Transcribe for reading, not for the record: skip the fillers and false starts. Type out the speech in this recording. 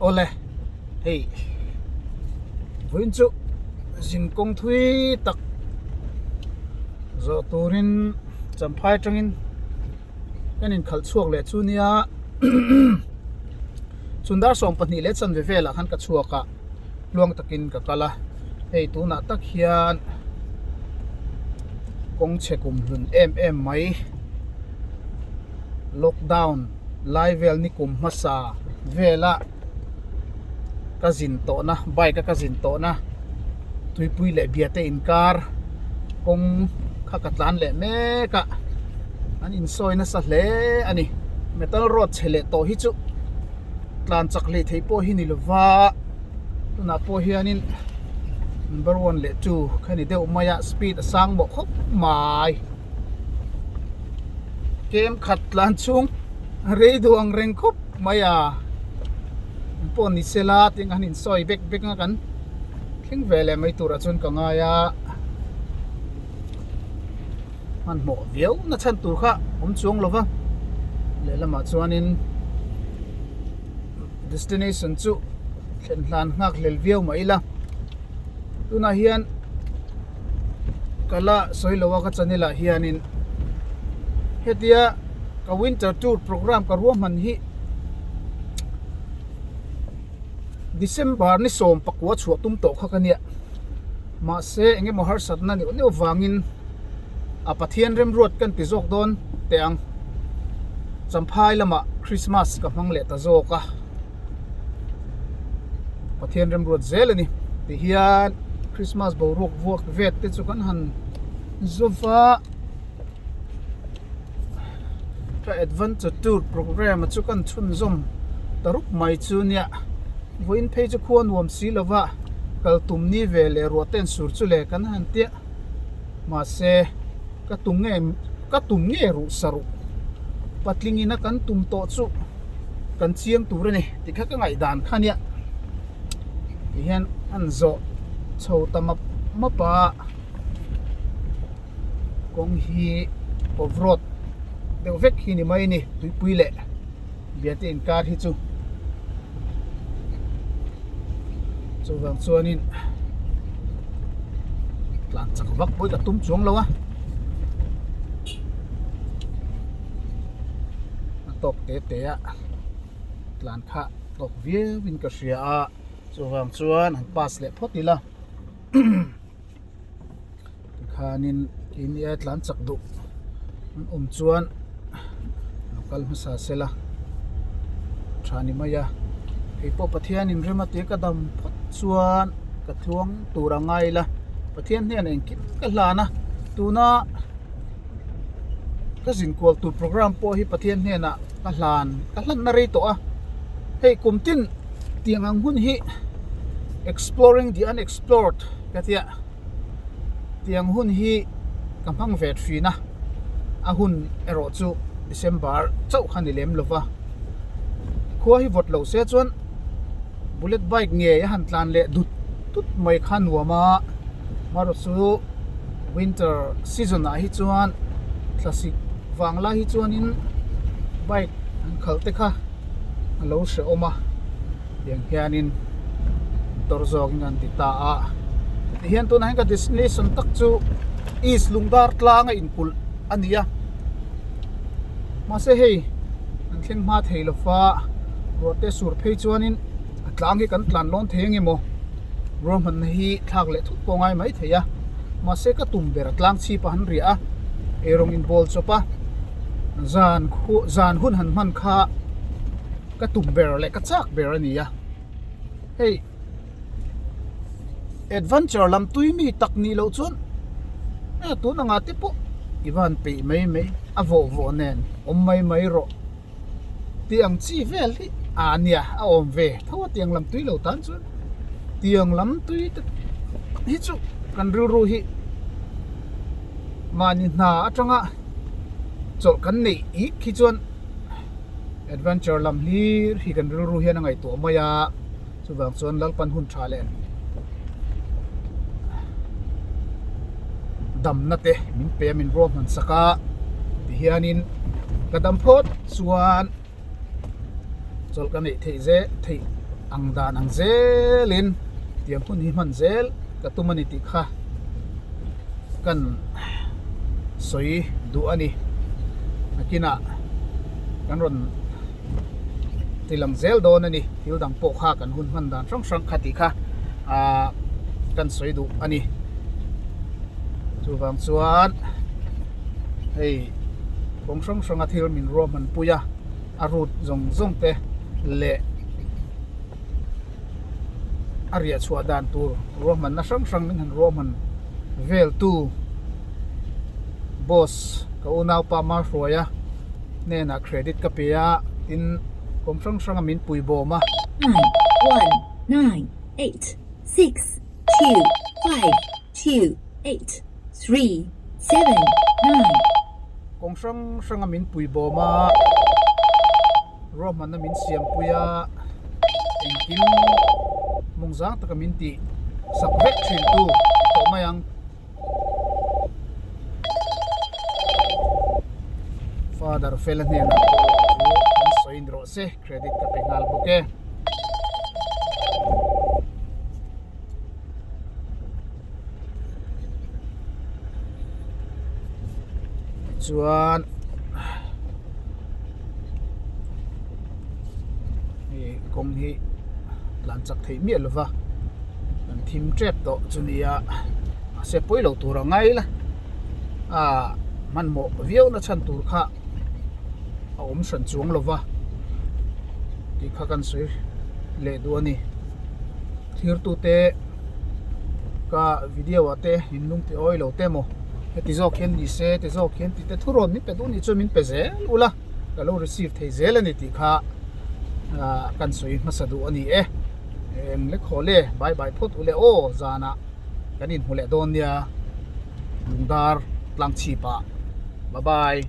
Awle hei vawiin chu zin kawng thui tak zawh turin champhai atangin kan inkhalh chhuak leh chu nia chundar 12 leh chanve velah khan ka chhuak a tluang takin ka kal a hei tunah tak hian kawng chhe kum hlun em em mai lockdown lai vel ni kum hmasa vela ka zin tawhna bike a ka zin tawhna tuipui leh biate inkar kawng kha ka tlan leh mek a an insawi nasa hle a ni metal road chhe leh tawh hi chu tlan chak hlei thei pawh hi ni lova tunah pawh hianin number one leh two kha ni deuh mai a speed a sang mawh khawp mai. Kem khat tlan chhung rei duh ang reng khawp mai a pawh ni sela tih ang han insawi bek bek a kan thleng ve leh mai turah chuan ka ngai a hmanhmawh viau na chhan tur kha awm chuang lo va lehlamah chuanin destination chu thlen hlan nghak hlel viau mah ila tunah hian. Ka la sawi lo a ka channel ah hianin hetia ka winter tour program ka ruahman hi December ni 19 chhuah tum tawh kha ka nia mahse eng emaw harsatna neuh neuh vangin a Pathian remruat kan ti zawk dawn teh ang Champhai lamah Christmas ka hmang leh ta zawk a. Pathian remruat zel a ni tihian Christmas boruak vuak vet te chu kan han zova ka adventure tour programme chu kan chhunzawm ta rup mai chu nia vawiin phei chu khua nuam si lova kal tum ni ve leh ruah te an sur chu le kan han tia mahse ka tum nge ka tum nge ruh saruh patling ina kan tum tawh chu. kan chiang tur a ni tih kha ka ngaihdan kha ania tihian an zawh chho ta map map a kawng hi off road deuh vek hi ni mai a ni tuipui leh biate inkar hi chu chuvang chuanin tlan chak vak pawh hi ka tum chuang lo a. A tawk te te a tlan kha tawk viau in ka hria a chuvang chuan han pass leh phawt ila tikhanin keini a tlan chak duh an awm chuan lo kal hmasa sela tha ni mai a keipawh Pathianin rem a tia ka dam phawt chuan ka tluang tur a ngai ila Pathian hnenah engkim ka hlan a tuna. Ka zinkual tur program pawh hi Pathian hnenah ka hlan ka hlanna rei tawh a hei kum tin tiang ang hun hi exploring the unexplored ka tia tiang hun hi ka hmang ve thin a a hun erawh chu December chauh kha ni lem lova khua hi vawt lo se chuan bullet bike ngei a han tlan leh dut dut mai kha nuam a marawh chu. Winter season ah hi chuan thlasik vang lai hi chuanin bike an khalh te kha a lo hrehawm a tiang hianin motor zawkin an ti ta a tihian tunah hian ka destination tak chu east lungdar tlang a inkulh a ni a mahse hei an thleng hma thei lo va ruah te sur phei chuanin a tlang hi kan tlan lawn thei ang emaw. Ruahmanna hi thlak leh thut pawh ngai mai thei a, mahse ka tum ber a tlang chhip a han riah a, eirawng inbawl chawp a, zan khu zan hun han hman kha ka tum ber leh ka chak ber a ni a, hei adventure lam tui mi tak nih loh chuan eh tun anga te pawh i van peih mai mai a vawh vawh nen awm mai mai rawh. Tiang chi vel hi ah nia a awm ve tho a tiang lam tui lo tan chuan tiang lam tui te hi chu kan rilru hi mahni hna atanga chawlh kan neih ik hi chuan adventure lam hlir hi kan rilru hian a ngaihtuah mai a chuvang chuan Lalpan hun tha leh damna te min pe a min ruahman sak a tihianin ka dam phawt chuan chawlh ka neih theih zel theih Ang dan ang zelin tiang hun hi hman zel ka tum a ni tih kha kan sawi duh a ni. Nakinah kan rawn ti lang zel dawn a ni. Thil dang pawh kha kan hun hman dan hrang hrang kha tih kha ah kan sawi duh a ni. Chuvang chuan hei kawng hrang hranga thil min ruahman pui a. A route zawng zawng te leh a riah chhuah dan tur ruahmanna hrang hrang min han ruahman vel tu boss ka unaupa Mahruaia hnenah credit ka pe a tin kawng hrang hrang a min pui bawm a. Nine, one, nine, eight, six, two, five, two, eight, three, seven, nine. Kawng hrang hranga min pui bawm a, ruahmanna min siampui a, engkim mawng zang taka min tih sak vek thin tu ti tawh mai ang. Father Fela hnenah pawh lawm chu an sawi ni rawh se, credit ka pe nghal bawk e. Chuan hei kawng hi tlan chak theih miah lova kan thim tep tawh chu nia mahse pawi lo tur a ngai la ah hmanhmawh viau na chhan tur kha a awm hran chuang lova tih kha kan sawi leh duh a ni. Thirtute ka video ah te in lung ti awi lo te maw heti zawk hian ni se heti zawk hian tih te thu rawn min pe duh nih chuan min pe zel ula ka lo receive thei zel a ni tih kha ah kan sawi hmasa duh a ni e eng lek haw le bye bye phawt ule aw zanah kan inhmu leh dawn nia lungdar tlang chhip ah bye bye.